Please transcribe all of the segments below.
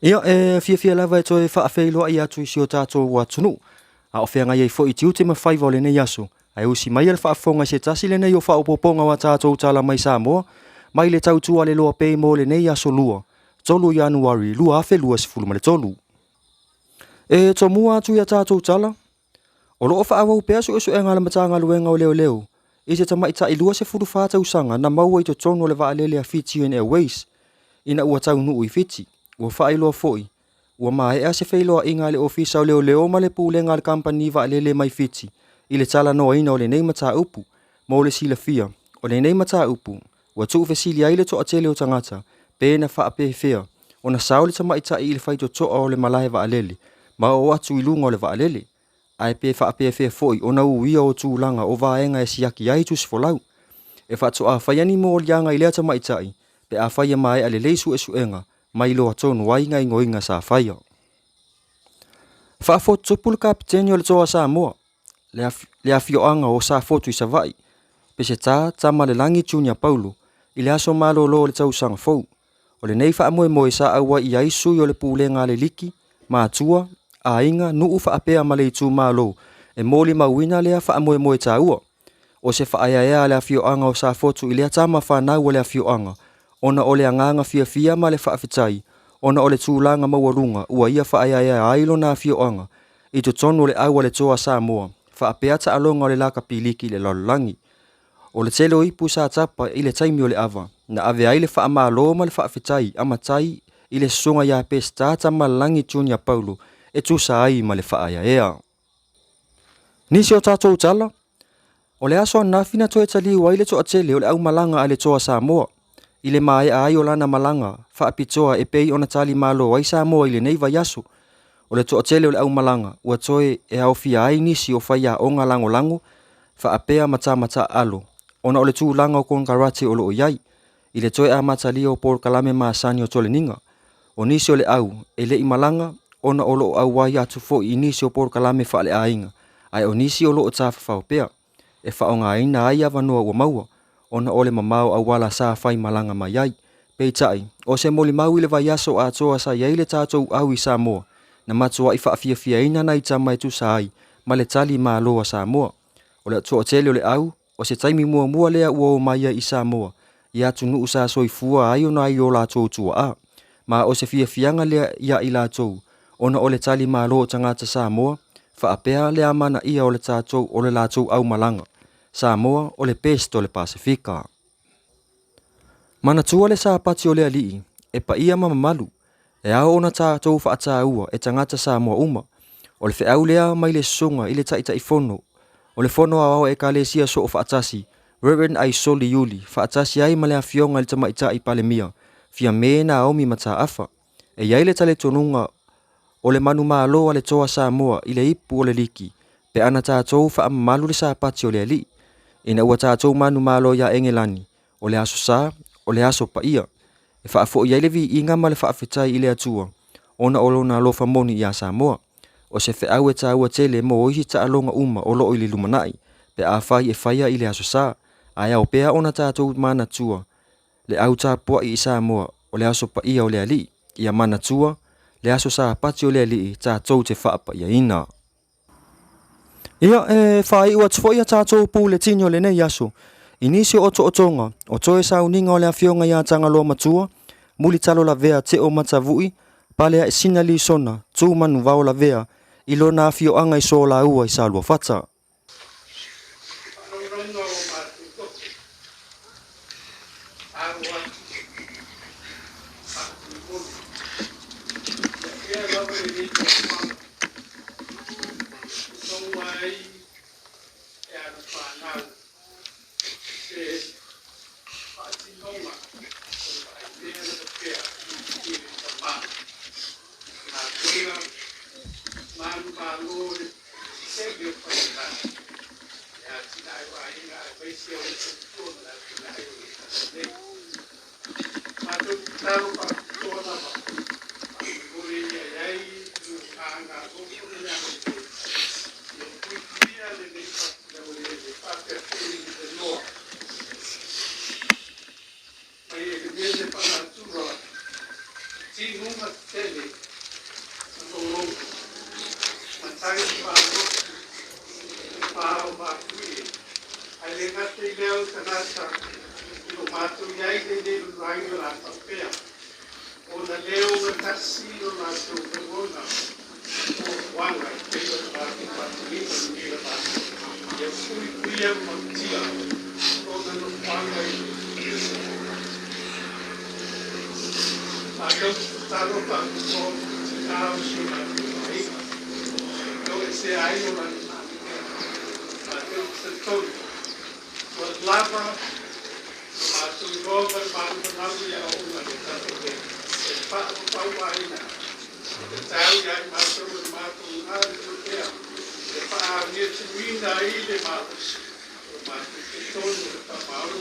Ia, e fiafia lava e toe faafeiloai atu i si o tatou atunuu, a o feagai ai foi i tiute ma faiva o lenei aso, ae usi maia le faafofoga i se tasi lenei o faaopoopoga o a tatou tala mai Samoa, mai le tautua a le Loa Pay mo lenei aso Lua, 3 Ianuari 2023. E tomua atu i a tatou tala, o lo o faaauau pea suesuega a le Matagaluega o Leoleo i se tamaitai 24 tausaga na maua i totonu o le vaalele a Fijian Airways ina ua taunuu i Fiti. Ua faailoa foi, ua maea se feiloaiga a le Ofisa o Leoleo ma le Pulega a le Kamupani Vaalele mai Fiti i le talanoaina o lenei mataupu. Mo le silafia, o lenei mataupu, ua tuufesili ai le toatele o tagata pe na faapefea ona sao le tamaitai i le faitotoa o le malae vaalele ma oo atu i luga o le vaalele, ae pe faapefea foi ona uia o tulaga o vaega e siaki ai tusifolau. E faatoa faia ni moliaga i lea tamaitai pe afai e maea lelei suesuega ma iloa tonu ai gaoioiga sa faia. Faafotutupu le kapiteni o le Toa Samoa, le afioaga o Safotu i Savaii, Peseta Tamalelagi Junior Paulo, i le aso malolo o le tausaga fou. O lenei faamoemoe sa auai i ai sui o le pulega a le liki, matua, aiga, nuu faapea ma le itumalo e molimauina lea faamoemoe taua. O se faaeaea a le afioaga o Safotu i lea tama fanau o le afioaga, ona o le agaga fiafia ma le faafetai, ona o le tulaga maualuga ua ia faaeaea ai lona afioaga i totonu o le au a le Toa Samoa, faapea taaloga o le lakapi liki i le lalolagi. O le tele o ipu sa tapa i le taimi o le ava, na ave ai le faamalo ma le faafetai a matai i le susuga ia Peseta Tamalelagi Junior Paulo e tusa ai ma le faaeaea. Nisi o tatou tala, o le aso ananafi na toe taliu ai le toatele o le aumalaga a le Toa Samoa, i le maea ai o lana malaga faapitoa e pei ona talimalo ai Samoa i lenei vaiaso. O le toatele o le aumalaga ua toe e aofia ai nisi o faiaoga lagolago faapea ma tama taaalo, ona o le tulaga o konekarate o lo o i ai, i le toe amatalia o polokalame masani o toleniga. O nisi o le au e le i malaga ona o lo o auai atu foi i nisi o polokalame faaleaiga, ae o nisi o lo o tafafao pea, e faaaogaina ai avanoa ua maua, ona o le mamao auala sa fai malaga mai ai. Peitai, o se molimau i le vaiaso atoa sa i ai le tatou au i Samoa, na matuai faafiafiaina nai tama e tusa ai ma le tali malo a Samoa. O le toatele o le au, o se taimi muamua lea ua omai ai i Samoa, i atunuu sa soifua ai ona ai o latou tuaa. Ma o se fiafiaga lea ia i latou, ona o le tali malo o tagata Samoa, faapea le amanaia o le tatou o le latou aumalaga. Samoa o le best o le Pasefika. Manatua le Sapati o le Alii, e paia ma mamalu, e ao ona tatou faataua e tagata Samoa uma. O le feau lea mai le susuga i le Taitaifono o le Fono Aoao Ekalesia Soofaatasi, Rev. Aisoli Iuli, faatasi ai ma le Afioga i le Tamaitai Palemia, Fiame Naomi Mataafa. E i ai le talitonuga o le manumalo a le Toa Samoa i le ipu o le liki, pe ana tatou faamamalu le Sapati o le Alii. Ina ua tatou manumalo iā Engelani, o le Aso Sa, o le aso paia, e faafoi ai le viiga ma le faafetai i le Atua, ona o Lona alofa moni iā Samoa. O se feau e taua tele mo isi taaloga uma o lo o i le lumanai, pe afai e faia i le Aso Sa, ae ao pea ona tatou manatua le au tapuai i Samoa o le aso paia o le Alii, ia manatua le aso Sapati o le Alii tatou te faapaiaina. Ia, e faaiu atu foi a tatou puletini o lenei aso i nisi o otootoga o toe sauniga o le Afioga ia Tagaloa Matua, Mulitalo Lavea Teo Matavui, Paleaesina Lisona, Tu Manuvao Lavea i lona afioaga i Solaua i Saluafata. Faalaulauga o matou toto, alo atu faamolemole. Ia pea lava lenei taumaga e maua ai e ana fanau se faatinoga o le vaai mea lava pea i le tama. Galuega manumalo le seve o Faialagi, le atinae o aiga aemaise o le tautua ma le atinae o le nei. Matou tatalo faapitoa lava, faamolemole ia i ai lo agaga alofa ma le agalelei, ia puipuia lenei fatu laueleele faapea foi le noa mai eleele faanatura timuga tetele. pea o le tagata i lo matou i ai i lenei lalolagi o le a faapea ona le ogatasi lo latou lagona o fuafuaga e pei ona matou faatinoina lenei lava ia puipuia ma malutia lona nofoaga i le Matou te tatalo faapitoa mo tina o si o matou aiga e toesea ai o lana manuia. Matou te talitonu ua lava lo matou iloa ma le malamalama i aoaoga a le tatou le e faapaupauaina e tatau ia i matou o le matou galulue pea e faaamiotumuina ai le malosi o lo matou talitonu o le faamaoni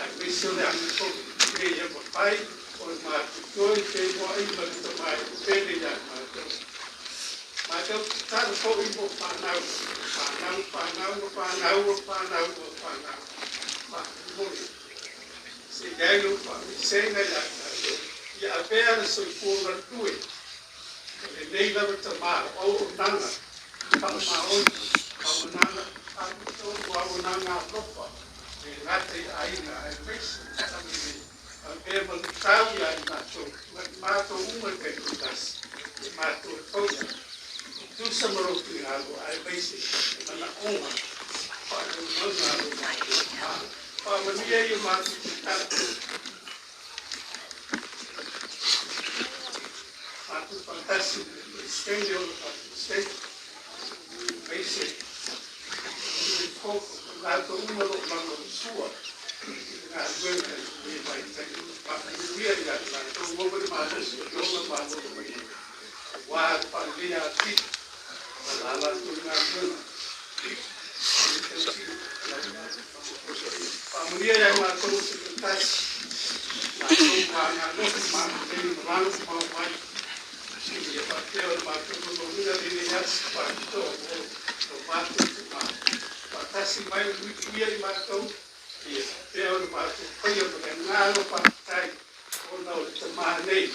aemaise o le amiotonu ina ia mafai ona matou toe feiloai ma le Tama pele ia i matou. Matou te tatalo foi mo fanau, fanau, fanau, ma fanau, o fanau, o fanau. Faamolemole, se i ai lou faamaisega ia i matou, ia avea le soifua galulue o lenei lava tama o auaunaga faamaoni, auaunaga amiotonu, auaunaga alofa, e le gata i aiga aemaise o tamalii. Avea ma luitau ia i matou, ma i matou uma i taitoatasi, i matou e fausia, e tusa ma lou finagalo, aemaise o manaoga faaleaumaga a lo matou Tama. Faamanuia i o matou tatalo, matou faatasi ma le Peresetene o le Peresetene, aemaise o le Koko, ma latou uma o lo o lagolagosua i le galuega i lenei vaitaimi. Faamanuia ia i latou, maua le malosi e ola malolo mai ai, aua le faaleleia atili o la latou galuega i le tausiga o lau Faamanuia ia i matou se tasi, matou ma ganofu ma lelei ma lanu ma mai. Ia faapea o le matou nonoina lenei aso faapitoa mo lo matou tama. Faatasi mai ma muimuia i matou, ia faapea ona matou faia ma le agaga faafetai ona o le tama nei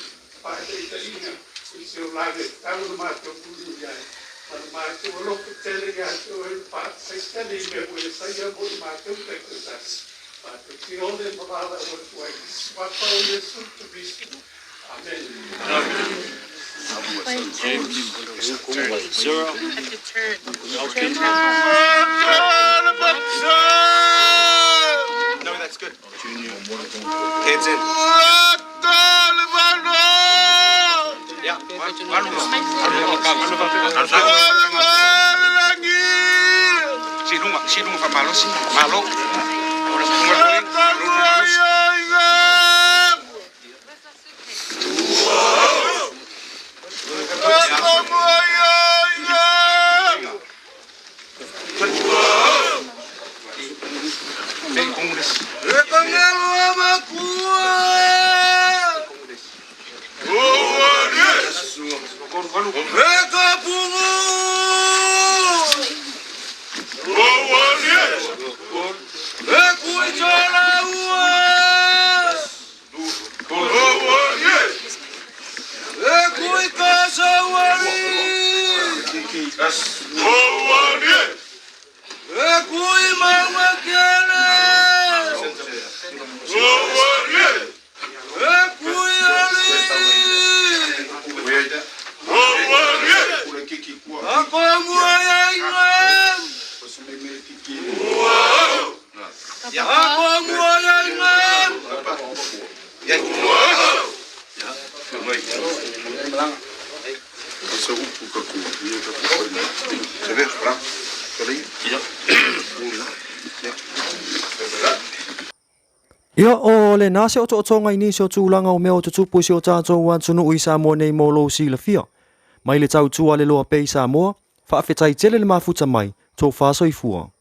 faataitaiga i se olaga e tatau ona matou mulimuli ai ma le matou alofa tele ia te oe ma faafetai tele i mea ua e faia mo i matou taitoatasi. Matou te ole ma valaau atu ai i le suafa o Iesu Keriso. Amene. Ia, o lena se otootoga i nisi o tulaga o mea o tutupu i si o tatou atunuu i Samoa nei mo lou silafia. Mai le tautua a le loa pea i Samoa, faafetai tele le mafuta mai, tofa soifua.